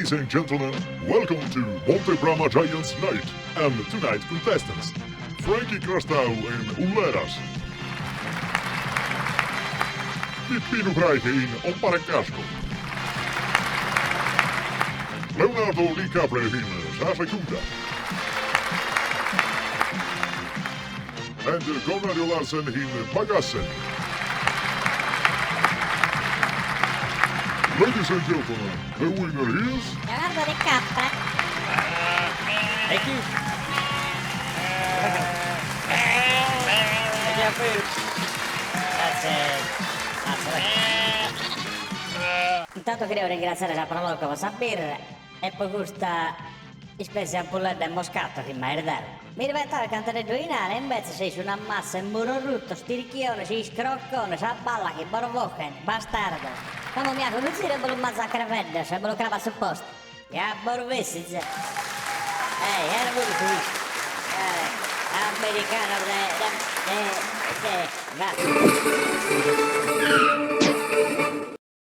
Ladies and gentlemen, welcome to Monte Brama Giants Night and tonight contestants, Frankie Crastau in Ulleras. Pippinu Craite in Omparancasco. Leonardo Di Capre in Sa Secuda. And Gonario Larsen in Bagassen. Ladies and gentlemen, the winner is... Leonardo Di Capra. Thank you. Thank you. Grazie. Grazie. Intanto queria ringraziare sa Pro Loco po sa birra e po custa ispessia ampulledda 'e moscato chi m'ais dadu. Mi irbetao 'e cantadeddu 'inare e imbetzes seis una massa 'e muros ruttos, tirchiones, iscroccones, a balla chi bos bochen, bastardos. Como mi 'aco unu ziru e bos lu mazo a creveddos e bos lu crabo a su postu. Ja bos bessit za. Ei, era puru su whisky. Americanos de de de de.